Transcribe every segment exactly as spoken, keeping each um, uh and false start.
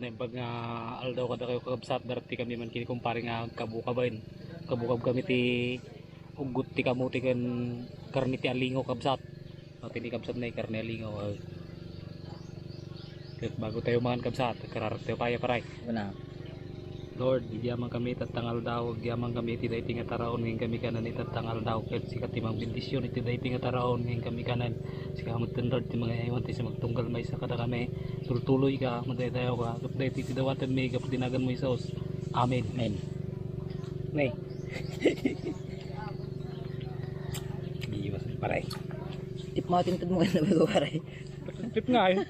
Naimbag nga aldaw kadakayo, kakabsat, darayo kami man ken ni kumpare nga agkabukaben. Kabukab kami ti uggot ti kamote ken karne ti alingaw, kabsat. Pati ni kabsat na karne alingaw, ah. Ket bago tayo mangan, kabsat, kararag tayo kaya, pare. Una. Lord, agyaman kami iti adda nga aldaw, agyaman kami iti daytoy nga taraon nga inkami kanen iti adda nga aldaw, ket sika ti mangbendisyon iti daytoy nga taraon nga inkami kanen. Sika met, Lord, ti mangaywan ti sumagtunggal maysa kadakami. Tultuloyka, madaydayaw ka, ket daytoy ti dawatenmi gapu ti naganmo, Jesus. Amen. Amen. Nay. Giwas ni pare. Tip mo, tinted mo kayo na bago, pare. Tip nga eh.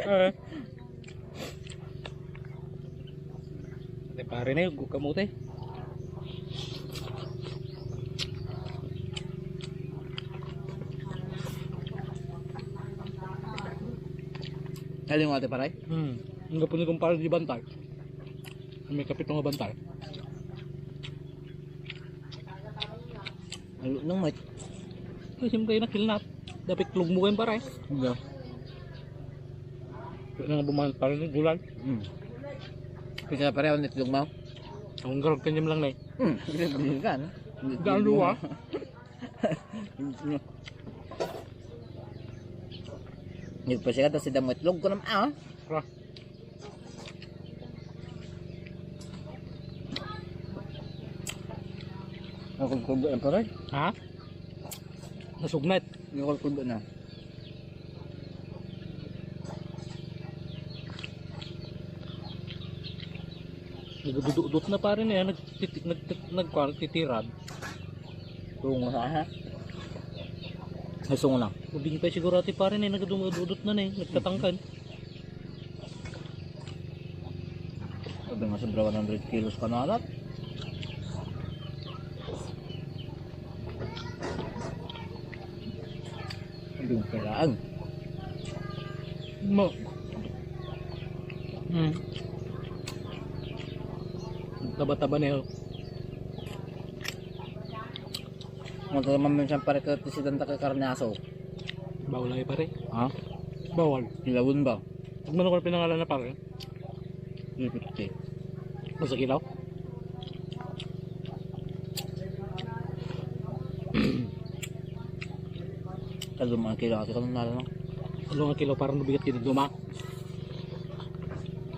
Eh. Ate pare na yung kamote. Aling mo, ate pare? Hmm. Ang gapu ni kumpare di bantay. May kapito nga bantay. Ay, nang may. Ay, siyempre, nakilnap. Dapat klog mo kayo, pare. Hindi. Kaya nga bumanat, pare, ni gulay. Hmm. Kaya pare, ang itlog mo? Ang garag kanyam lang na eh. Hmm. Hindi ka, no? Daan dua. Nagpasikat na si damo itlog ko naman, ah. Ra. Nakulkulbo yan, pare. Ha? Nasugnat. Nakulkulbo na. Nagdududot na, pare, na yan. Nagtiti-, nagtit-, nagkuan, titirad. Tungo sa, ha? Ay, sungo na. Ubing pa siguro ati, pare, na yan. Nagdududot na, na yan. Nagtatangkan. Sabi nga, sobra one hundred kilos ka na alat. Hindi mo kailangan. Mo. Hmm. Taba-taba na yun. Magkakamang minsan, pare, ka tisidan ta kay karne aso. Bawal ay, pare. Ha? Bawal. Ilawon ba? Pag manok ang pinangalan na, pare? Three fifty. Basta kilo? Kaluma ang kilo, ate, kanang nala, no? Kaluma ang kilo, parang nabigat yun, duma.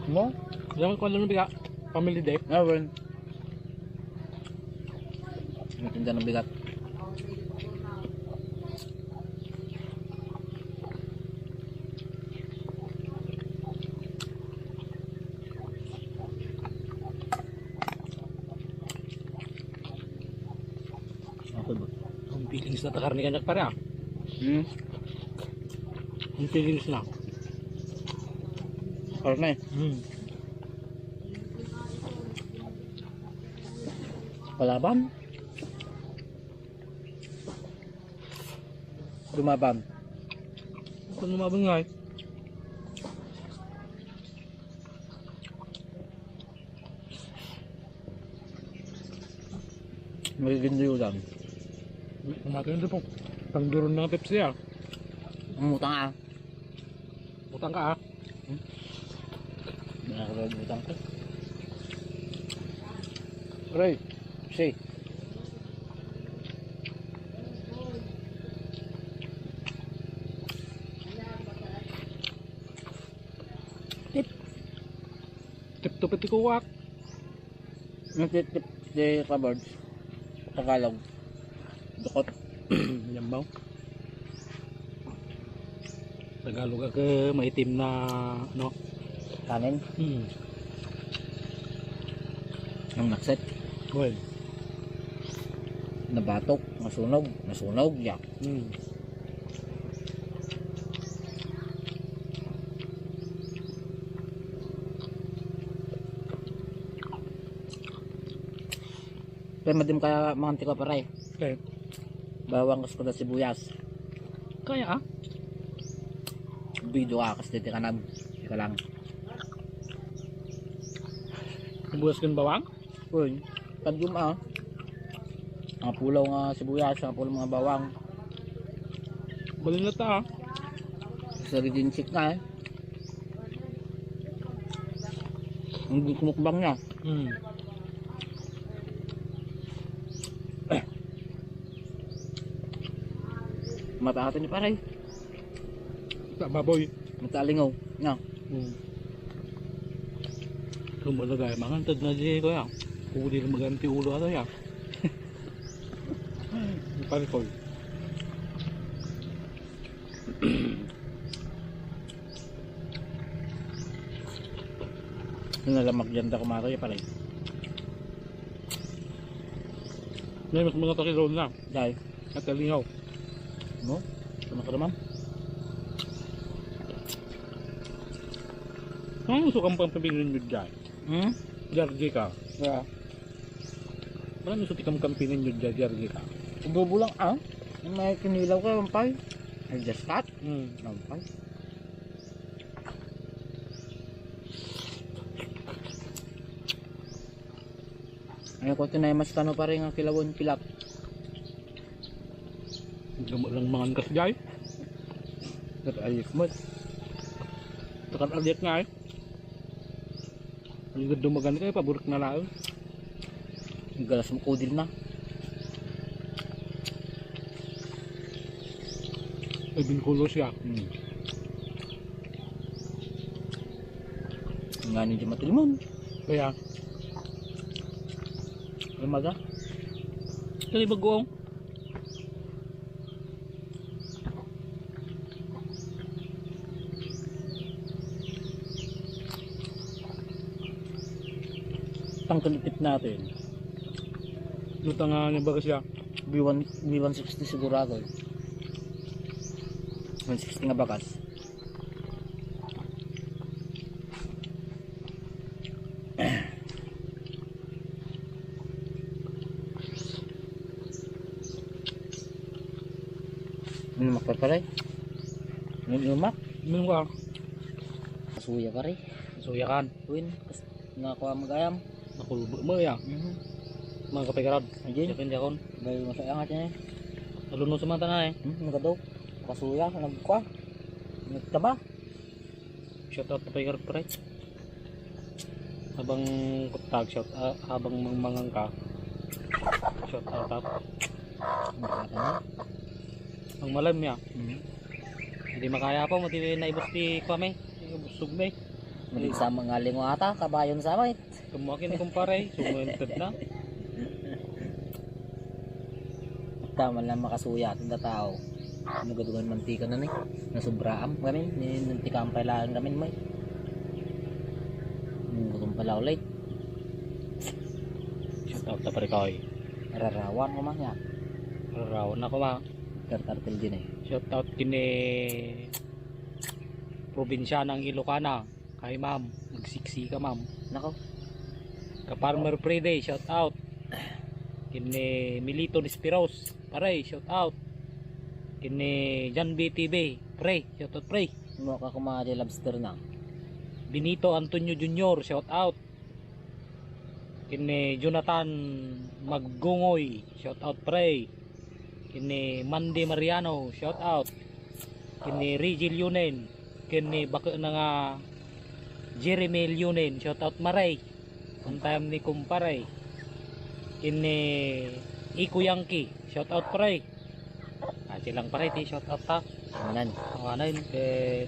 Mo? Yung kung ano nabigat, family day. Ah, well. Matinda ng bigat. Ako ba? Ang feelings na takar ni kanyak pare, ah. Hmm? Ang feelings na. Karne. Hmm. Palaban. Lumaban. Kung lumaban nga eh. Magiging liulan. Umatin ito po. Pangduron ng Pepsi ah. Ang utang ah. Utang ka ah. Hmm? Nakakabutang ko. Aray, si. Tip. Tip to piti kuwak. Ang tip, tip, ti kabards. Tagalog. Dukot. Yambaw. Tagalog ka maitim na, ano? Kanin? Hmm. Ang nakset? Well. Nabatok, nasunog, nasunog, ya. Hmm. Pero madim ka mangan ti kapare. Okay. Bawang kas kada sibuyas. Kaya ah? Video ka kas diti kanan. Ika lang. Sibuyas ken bawang? Uy, kadum ah. Mga pulaw nga sibuyas, mga pulaw nga bawang. Baliw na ta ah. Sa ridinchik na eh. Ang mukbang niya. Hmm. Mataatan ni pare. Sa baboy. Matalingaw. Na. Hmm. Kumbaga, mangan tad na di, kuya. Kung di na maganti ulo, ano, ya. Pare ko. Nalamag yan da kumaro ya pare. May mas mga takilon na. Dahil. At kalingaw. No? Sama ka naman. Ang gusto kang pampabilin nyo dyan? Hmm? Jardi ka. Yeah. Parang gusto ti kang kampinin nyo dyan, Jardi ka. Adobo lang, ah. Yung may kinilaw ka, lampay. Ay, just cut. Hmm. Lampay. Ay, ko tinay mas kano pare nga kilawon pilak. Gamo lang mangan kas jay. Kat ayos mo. Takan alyat nga eh. Ang ganda magan kayo, paborik na laon. Ang galas mo kudil na. Ay, binkulo siya. Hmm. Nga ni di matilimon. Kaya, Ay, maga. Kali bagoong. Tangkalitip natin. Lutang nga niya baga siya. B one, B one sixty sigurado eh. One sixty nga bagas. Ano makapalay? Ano umak? Minum ka. Kasuya pare. Kasuya kan. Win, kas-, nakuha mag-ayam. Nakulbo mo ya. Mhm. Mga kapigarad. Ajin. Yakin yakon. Bayo masaya nga tiyan eh. Naluno sa mata na eh. Hmm, nagadaw. Kasuya, nagkuha. Nagtaba. Shout out, kapigarad, pre. Habang kutag, shout out, habang mangmangan ka. Shout out, out. Ang malam ya. Mhm. Hindi makaya pa, mati naibos ti kami. Busog na eh. Madi sama nga lingo ata, kabayon sama eh. Kumuha kini kumpare, sumunod na. Tama lang makasuya, tinda tao. Nagadungan mantika na ni. Nasubraam kami, ni nantikaan pa ilangan kami mo eh. Ang gutom pala ulit. Shout out na pare ko eh. Rarawan ko man yan. Rarawan ako ma. Karkartel din eh. Shout out kini probinsya ng Ilocana. Hi, ma'am. Magsiksi ka, ma'am. Nako. Ka Farmer Freddy, shout out. Kini Milito Despiros, pare, shout out. Kini John B T V, pre, shout out, pre. Mo ka kumadi lobster na. Benito Antonio Junior, shout out. Kini Jonathan Maggungoy, shout out, pre. Kini Mandy Mariano, shout out. Kini Reggie Leonen, kini bako na nga Jeremy Leonen, shout out, mare. Antayam ni kumpare. Kini Iko Yankee, shout out, pre. Ah, silang pare, ti shout out ta. Anan. Awanan, eh,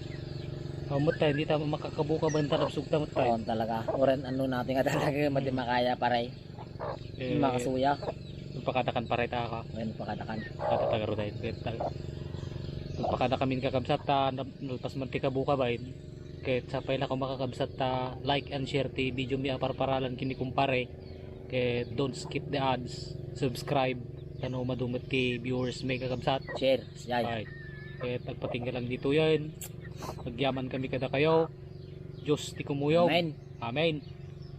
oh, mutay, hindi ta makakabuka ba yung tanabsog ta, mutay? Oo, talaga. Oren, ano natin nga talaga, mati makaya, pare. Eh, makasuya. Nagpakadakan pare ta ka. Ngayon, pakadakan. Katatagaro tayo. Nagpakada kami kakabsat ta, nalpas man ti kabuka ba, eh. Ket sapay la ko makakabsat ta, like and share ti video mi a parparalan kini kumpare. Ket don't skip the ads. Subscribe. Tano madunget ti viewers mi kakabsat. Share. Yay. Ay. Ket agpatingga lang ditoyen. Agyaman kami kada kayo. Diyos ti kumuyog. Amen. Amen.